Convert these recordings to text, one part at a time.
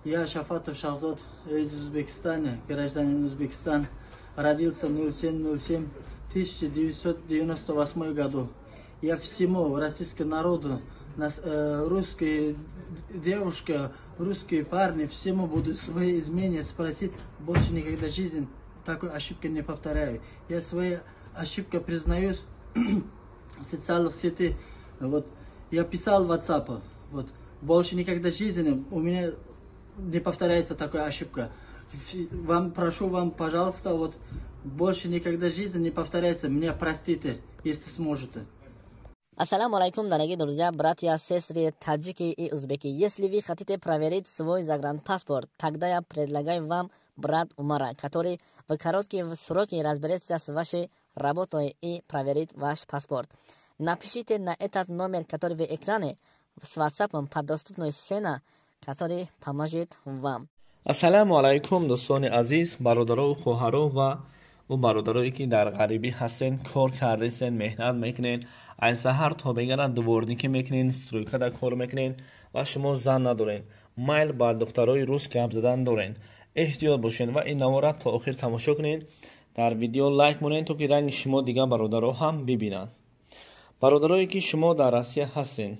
Я Шафатов Шахзод из Узбекистана, гражданин Узбекистана. Родился 07.07 1998 году. Я всему российскому народу, нас, русские девушка, русские парни, всему буду свои изменения спросить. Больше никогда в жизни такой ошибки не повторяю. Я свои ошибки признаюсь в социальных сетях. Вот, я писал в WhatsApp. Вот, больше никогда в жизни у меня не повторяется такая ошибка. Вам прошу, вам, пожалуйста, вот больше никогда в жизни не повторяется. Меня простите, если сможете. Ассаламу алайкум, дорогие друзья, братья, сестры, таджики и узбеки. Если вы хотите проверить свой загранпаспорт, тогда я предлагаю вам брат Умара, который в короткие сроки разберется с вашей работой и проверит ваш паспорт. Напишите на этот номер, который в экране, с WhatsApp по доступной цене, который поможет вам. Ассаламу алайкум, дӯстони азиз, бародарову хоҳаро ва ӯ бародарое, ки дар ғарибӣ ҳастен, кор кардесен, меҳнат мекунен, аз саҳар то бегара дворникӣ мекунен, стройкада кор мекунен ва шумо зан надорен, майл ба духтарои рус гап задан дорен, эҳтиёт бошен ва ин навора то охир тамошо кунед. Дар видео лайк монед, то ки ранги шумо дигар бародаро ҳам бибинанд. Бародарое, ки шумо дар Россия ҳастен,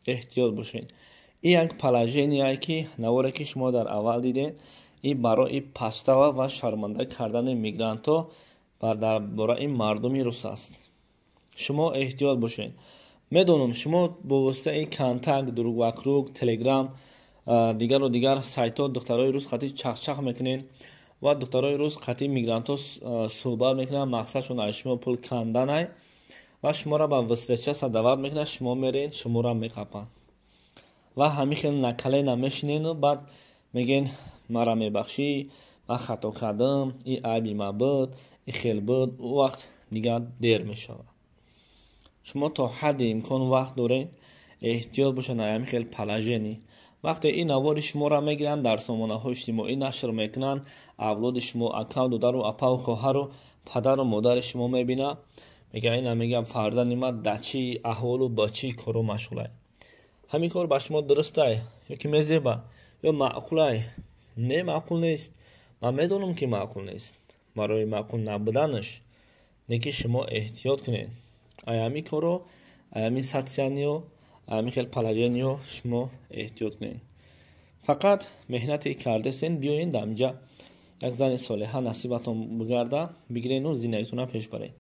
эҳтиёт бошед. Ин як положение, ки наворе, ки шумо дар аввал дидед, ин барои подстава ва шарманда кардани мигрантҳо дар бораи мардуми рус аст. Шумо эҳтиёт бошед. Медонам, шумо бо воситаи Контакт, Друг вокруг, Телеграм, дигару дигар сайтҳо духтарои рус қатӣ чахчах мекунед ва духтарои рус қатӣ мигрантҳо суҳбат мекунанд. Мақсадшон аз шумо пул канданай ва шуморо ба встречаться даъват мекунад. Шумо меред, шуморо меқапанд ва ҳамин хел на колено мешинену баъд мегӯен: «Мара мебахшӣ, ман хато кардам, и айби ма буд, и хел буд». Ӯ вақт дигар дер мешавад. Шумо то ҳадди имкон вақт доред, эҳтиёт бошед аз ҳамин хел положение. Вақте ин навори шуморо мегиранд, дар сомонаҳои иҷтимоӣ нашр мекунанд, авлоди шумо, акаву додару апаву хоҳару падару модари шумо мебинад, мега: «Ина, мегам, фарзанди ман дар чӣ аҳволу ба чӣ коро машғулай?» Ҳамин кор ба шумо дурустай ё ки мезеба ё маъқулай? Не, маъқул нест. Ман медонам, ки маъқул нест. Барои маъқул набуданаш не, ки шумо эҳтиёт кунед ай ҳамин коро, ай ҳамин социальныйо, ай ҳамин хел положениё шумо эҳтиёт кунед. Фақат меҳнате кардесен, биёен дар инҷа як зани солиҳа насибатон бигарда, бигирену зиндагитона пеш баред.